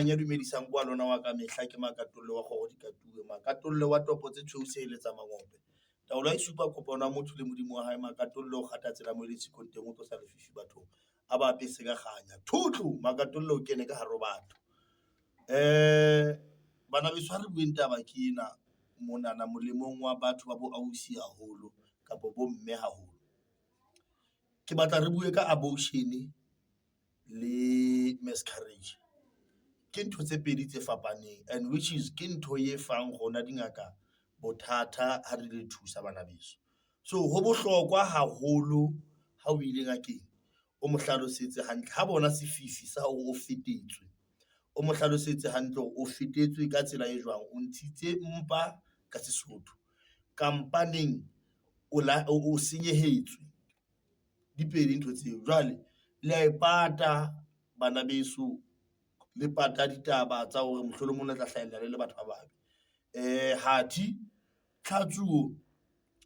Dumelang ya dumedisang kwa lona wa ka mehla ke Makatolle wa kgoro dikatuwe. Makatolle wa topo tse tshweu seheletsa mangope. Taolo ya supa kopano ya motho le modimo wa hae Makatolle o kgatha tsela mo le sikong teng o tlosa lefifi bathong a ba apese ka kganya. Thutlu Makatolle o kene ka hare ho batho. Bana beso ha re bueng taba ke ena monana molemong wa batho ba bo ausi haholo kapa bo mme haholo. Ke batla re bue ka abortion le miscarriage. Ke ntho tse pedi tse fapaneng and which is ke ntho e fang rona dingaka bothata ha re le thusa bana beso. So ho bohlokwa haholo ha o ile ngakeng, o mo hlalosetse hantle ha bona sefifi sa hore o fetetswe, o mo hlalosetse hantle hore o fetetswe ka tsela e jwang, o ntshitse mpa ka Sesotho kampaneng o la o senyehetswe. Di pedi ntho tseo. Jwale le a e pata bana beso, le pata ditaba tsa hore mohlolomong le tla hlahella le le batho ba babe. Hathe tlhatsuo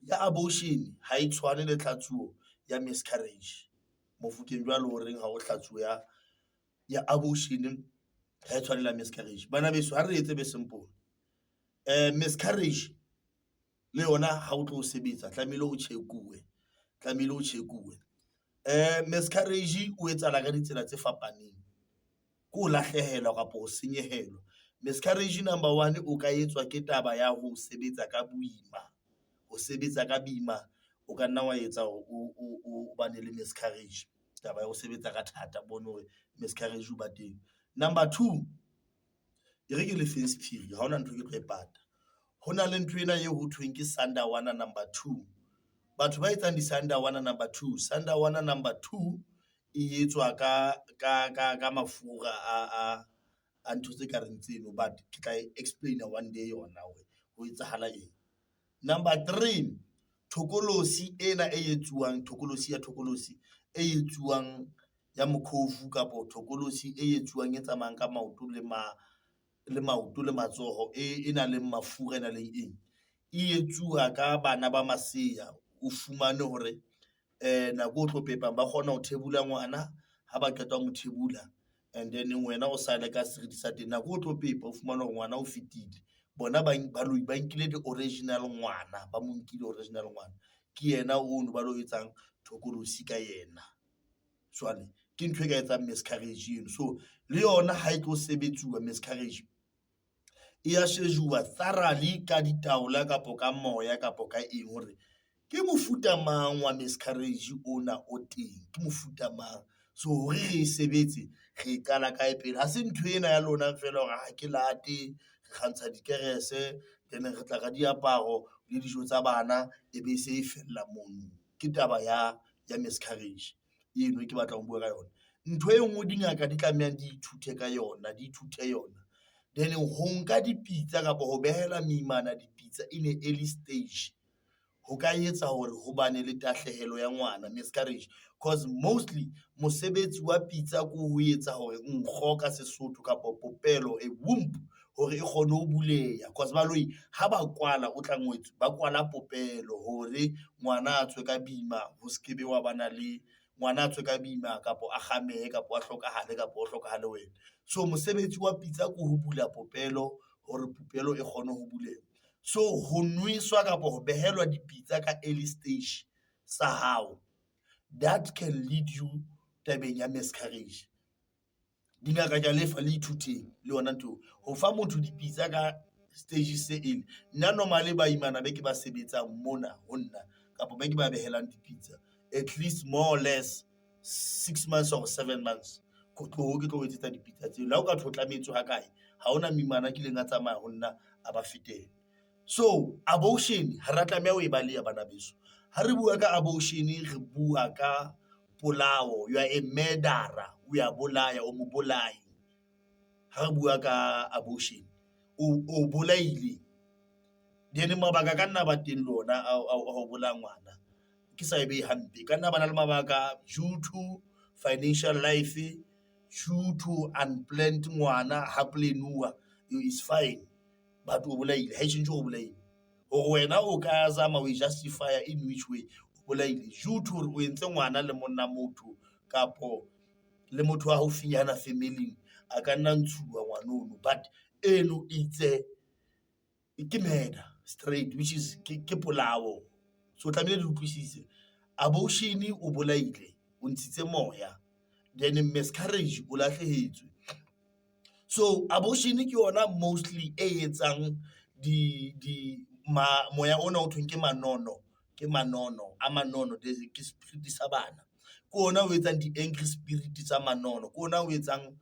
ya abortion ha e tshwane le tlhatsuo ya miscarriage. Mofokeng jwalo o reng ha o hlatsuo ya abortion ha e tshwane le ya miscarriage. Bana beso ha re etse be simple. Miscarriage le yona ha o tlo sebetsa tlamehile o check-uwe, tlamehile o check-uwe. Miscarriage o etsahala ka ditsela tse fapaneng, ke ho lahlehelwa kapa ho senyehelwa. Miscarriage number one o ka etswa ke taba ya ho sebetsa ka boima, ho sebetsa ka boima o ka nna wa etsa hore o bane le miscarriage. Taba ya ho sebetsa ka thata bone hore miscarriage o ba teng. Number two, e re ke le feng sephiri ha hona ntho ke tlo e pata. Ho na le ntho ena eo ho thweng ke Sandawana number two. Batho ba etsang di-Sandawana number two, Sandawana number two e etswa ka mafura a ntho tse kareng tseno, but ke tla e explain-a one day yona hore ho etsahala eng. Number three, thokolosi ena e etsuwang thokolosi ya thokolosi e etsuwang ya mokhofu kapo thokolosi e etsuwang e tsamayang ka maoto le le maoto le matsoho e nang le mafura e nang le eng, e etsuwa ka bana ba maseya. O fumane hore nako o tlo pepang ba kgona ho thebula ngwana ha ba qeta ho mo thebula and then wena o sale ka seriti sa teng. Nako o tlo pepa o fumane hore ngwana o fetile. Bona baloi ba nkile di-original ngwana, ba mo nkile original ngwana. Ke yena ono ba lo etsang thokolosi ka yena. Jwale ke ntho e ka etsang miscarriage eno. So le yona ha e tlo sebetsuwa miscarriage e ya shejuwa thoroughly ka ditaola kapo ka moya kapo ka eng hore ke mofuta mang wa miscarriage ona o teng, ke mofuta mang. So hore re e sebetse re e qala kae pele. Ha se ntho ena ya lona feela hore ha ke late, re kgantsha dikerese then re tla ka diaparo le dijo tsa bana e be se e fella mono. Ke taba ya miscarriage eno e ke batlang ho bua ka yona. Ntho e nngwe dingaka di tlamehang di ithute ka yona, di ithute yona. Then ho nka dipitsa kapa ho behela moimana dipitsa in a early stage ho ka etsa hore ho bane le tahlehelo ya ngwana, miscarriage. Cause mostly mosebetsi wa pitsa ke ho etsa hore nkgo ka Sesotho kapa popelo, a womb hore e kgone ho buleha. Cause baloi ha ba kwala o tla ngwetswe, ba kwala popelo hore ngwana a tswe ka boima ho se ke be wa bana le ngwana a tswe ka boima kapo a kgamehe kapo a hlokahale kapo ho hlokahale wena. So mosebetsi wa pitsa ke ho bula popelo hore popelo e kgone ho buleha. So ho nweswa kapo ho behelwa dipitsa ka early stage sa hao, that can lead you tabeng ya miscarriage. Dingaka ke a lefa le ithuteng le yona ntho eo. Ho fa motho dipitsa ka stage se early. Nna normally baimana be ke ba sebetsang mona ho nna kapa be ke ba behelang dipitsa at least more or less 6 months or 7 months ko tloho ke tlo o etsetsa dipitsa tseo. Le ha o ka thwe o tlametswe ha kae, ha hona moimana a kileng a tsamaya ho nna a ba fetela. So abortion ha ra tlameha ho e baleha bana beso. Ha re bua ka abortion re bua ka polao, you are a murderer, o ya bolaya, o mobolai. Ha re bua ka abortion o bolaile. Then mabaka a ka nna ba teng le ona a ho bolaya ngwana. Ke sa e behe hampe, ka nna ba na le mabaka due to financial life, due to unplanned ngwana ha plan-uwa is fine. But o bolaile, ha e tjhentjhe hore o bolaile. Hore wena o ka zama ho e justify-a in which way, o bolaile due to hore o entse ngwana le monna motho kapo le motho wa haufinyana family-ing. A ka nna ntshuwa ngwanono but eno itse ke murder straight, which is ke polao. So tlamehile le utlwisise, abortion o bolaile, o ntshitse moya, then miscarriage o lahlehetswe. So abortion ke yona mostly e etsang di moya ona ho thweng ke manono, ke manono a manono, ke spirit sa bana. Ke ona o etsang di-angry spirit tsa manono, ke ona o etsang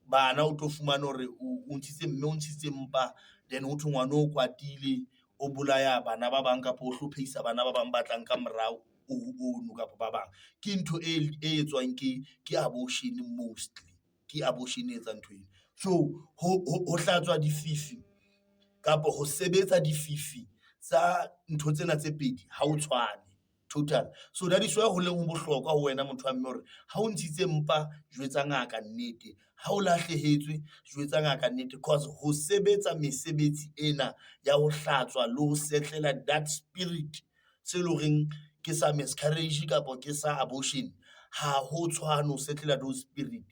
bana o tlo fumana hore o ntshitse mme o ntshitse mpa, then ho thwe ngwana o kwatile, o bolaya bana ba bang kapa o hlophehisa bana ba bang ba tlang ka morao ono kapa ba bang. Ke ntho e etswang ke abortion mostly, ke abortion e etsang ntho eo. So ho hlatswa dififi kapa ho sebetsa dififi tsa ntho tsena tse pedi ha o tshwane total. So that is why ho leng bohlokwa ho wena motho wa mme hore ha o ntshitse mpa jwetsa ngaka nnete, ha o lahlehetswe jwetsa ngaka nnete, cause ho sebetsa mesebetsi ena ya ho hlatswa le ho setlela that spirit se leng horeng ke sa miscarriage kapa ke sa abortion, ha ho tshwane ho setlela those spirit.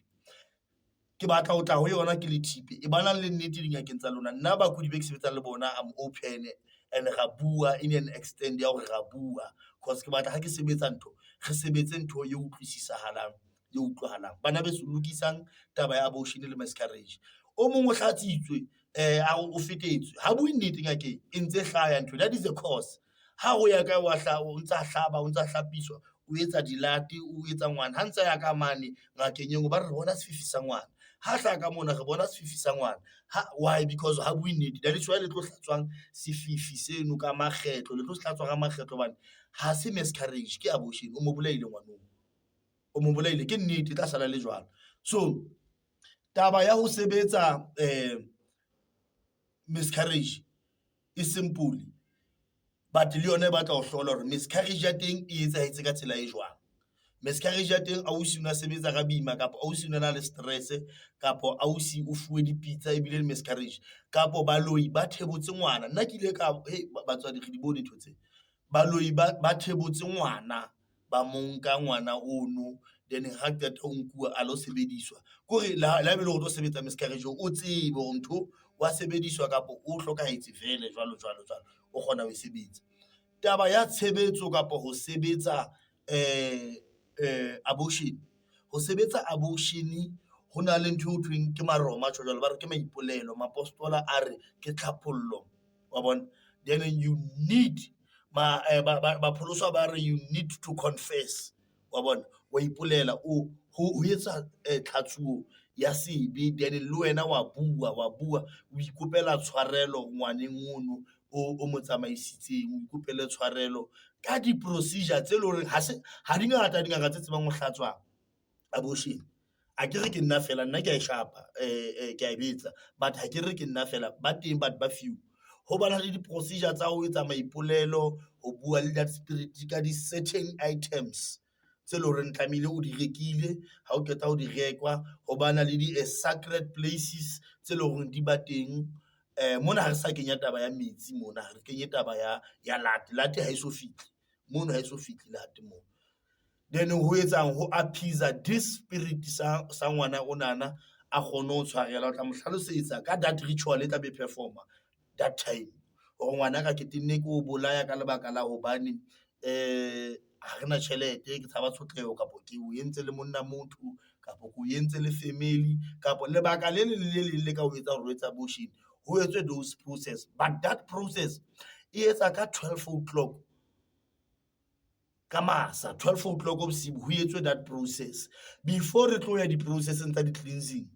Ke batla ho tla ho yona ke le thipe, e ba nang le nnete dingakeng tsa lona. Nna bakudi be ke sebetsang le bona, I'm open and ra bua in an extent ya hore ra bua, cause ke batla ha ke sebetsa ntho, re sebetse ntho e utlwisisahalang, e utlwahalang. Bana beso lokisang taba ya abortion le miscarriage. O mong o hlatsitswe a re o fetetswe, ha bue nnete ngakeng e ntse hlaya ntho, that is the cause. Ha o ya kae wa o ntsa hlaba, o ntsa hlapiswa, o etsa dilate, o etsa ngwana, ha ntse a ya ka mane ngakeng e nngwe ba re re bona sefifi sa ngwana, ha hlaha ka mona re bona sefifi sa ngwana. Why? Because ha bue nnete. That is why le tlo hlatswang sefifi seno ka makgetlo, le tlo se hlatswa ka makgetlo hobane ha se miscarriage ke abortion. O mo bolaile ngwanoo, o mo bolaile, ke nnete e tla sala le jwalo. So taba ya ho sebetsa miscarriage e simple, but le yona e batla ho hlola hore miscarriage ya teng e etsahetse ka tsela e jwang. Miscarriage ya teng ausi o na sebetsa ka boima, kapa ausi o na le stress, kapa ausi o fuwe dipitsa ebile le miscarriage, kapa baloi ba thebotse ngwana. Nna ke ile ka batswadi re di bone ntho tse, baloi ba thebotse ngwana, ba mo nka ngwana ono, then ha qeta ho nkuwa a lo sebediswa. Ke hore le ha ebe le hore o tlo sebetsa miscarriage, o tsebe hore ntho wa sebediswa kapa o hlokahetse vele jwalo jwalo jwalo, o kgona ho e sebetsa. Taba ya tshebetso kapa ho sebetsa abortion, ho sebetsa abortion ho na le ntho e ho thweng ke Maroma tjho jwalo, ba re ke maipolelo, mapostola a re ke tlhapollo, wa bona. Then you need bapholoswa ba re you need to confess, wa bona, wa ipolela, o ho etsa tlhatsuo ya sebe, then le wena wa bua, wa bua, o ikopela tshwarelo ngwaneng ono o mo tsamaisitseng, o ikopele tshwarelo ka di-procedure tse leng hore ha se ha di ngata dingaka tse tsebang ho hlatswa abortion. Ha ke re ke nna fela, nna ke a e shapa, ke a e betsa, but ha ke re ke nna fela, ba teng but ba few. Ho bana le di-procedure tsa ho etsa maipolelo, ho bua le that spirit ka di-certain items tse leng hore tlamehile o di rekile, ha o qeta ho di rekwa, ho bana le di sacred places tse leng hore di ba teng. Mona ha re sa kenya taba ya metsi mona, ha re kenye taba ya late, late ha e so fihle mono, ha e so fihle late moo. Then ho etsang ho appease this spirit sa ngwana onana a kgone ho tshwarela, o tla mo hlalosetsa ka that ritual e tla be perform-a that time hore ngwana ka ke tenne ke o bolaya ka lebaka la hobane ha re na tjhelete, ke tshaba tshotleho, kapa ke o entse le monna motho, kapa ke o entse le family, kapa lebaka le leng le le leng le ka o etsa hore o etsa abortion, ho etswe those process. But that process e etsa ka 12 o'clock ka masa, 12 o'clock bosibu ho etswe that process before re tlo ya di-processeng tsa di-cleansing.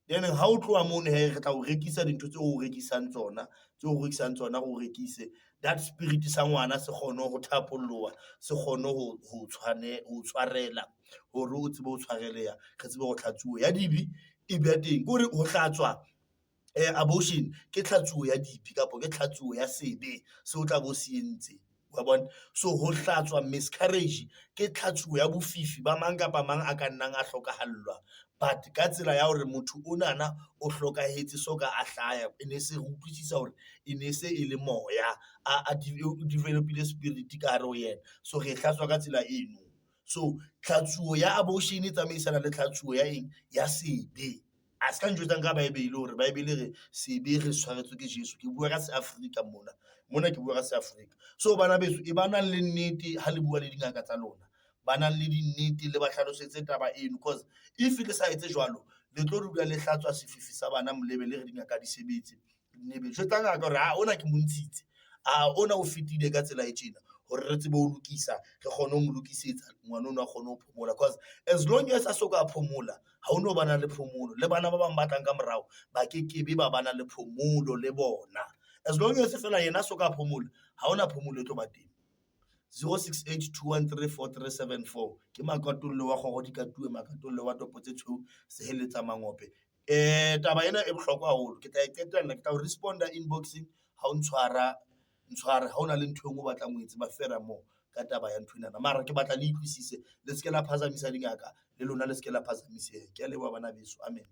Then ha o tloha mono hee, re tla o rekisa dintho tseo o rekisang tsona, tseo o rekisang tsona, re o rekise that spirit sa ngwana se kgone ho thapolloha, se kgone ho tshwarela hore o tsebe ho tshwareleha, re tsebe ho tlhatsuo ya dibe e be teng. Ke hore ho hlatswa abortion ke tlhatsuo ya dibe kapa ke tlhatsuo ya sebe seo o tla bo se entse, wa bona. So ho hlatswa miscarriage ke tlhatsuo ya bofifi ba mang kapa mang a ka nnang a hlokahallwa, but ka tsela ya hore motho onana o hlokahetse so ka a hlaya, e ne se re utlwisisa hore e ne se e le moya a develop-ile spirit ka hare ho yena, so re e hlatswa ka tsela eno. So tlhatsuo ya abortion e tsamaisana le tlhatsuo ya eng, ya sebe. A se ka njwetsang ka Bible hore Bible re sebe re tshwaretswe ke Jesu. Ke bua ka se-Afrika mona. Mona ke bua ka se-Afrika. So bana beso e ba nang le nnete ha le bua le dingaka tsa lona. Ba nang le dinnete le ba hlalosetse taba eno cause if le sa etse jwalo, le tlo dula le hlatswa sefifi sa bana molebe le re dingaka di sebetse. Nebe jwetsa ngaka hore ha ona ke mo ntshitse, a ona o fetile ka tsela e tjena hore re tsebe ho lokisa, re kgone ho mo lokisetsa ngwana ono a kgone ho phomola. Cause as long as a soka a phomola, ha o no ba na le phomolo le bana ba bang ba tlang ka morao ba kekebe ba bana le phomolo le bona. As long as feela yena a soka a phomola, ha hona phomolo e tlo ba teng. 0682134374 ke Makatollo wa kgoro dikatuwe, Makatollo wa topo tse tshweu seheletsa mangope. Taba ena e bohlokwa haholo, ke tla e qetella ke tla o responda inbox-eng ha o ntshwara ntshware ha o na le ntho e nngwe o batlang ho e tseba fela moo ka taba ya nthwenana. Mara ke batla le utlwisise le se ke la phazamisa dingaka le lona le se ke la phazamiseha. Ke a leboha bana beso, amen.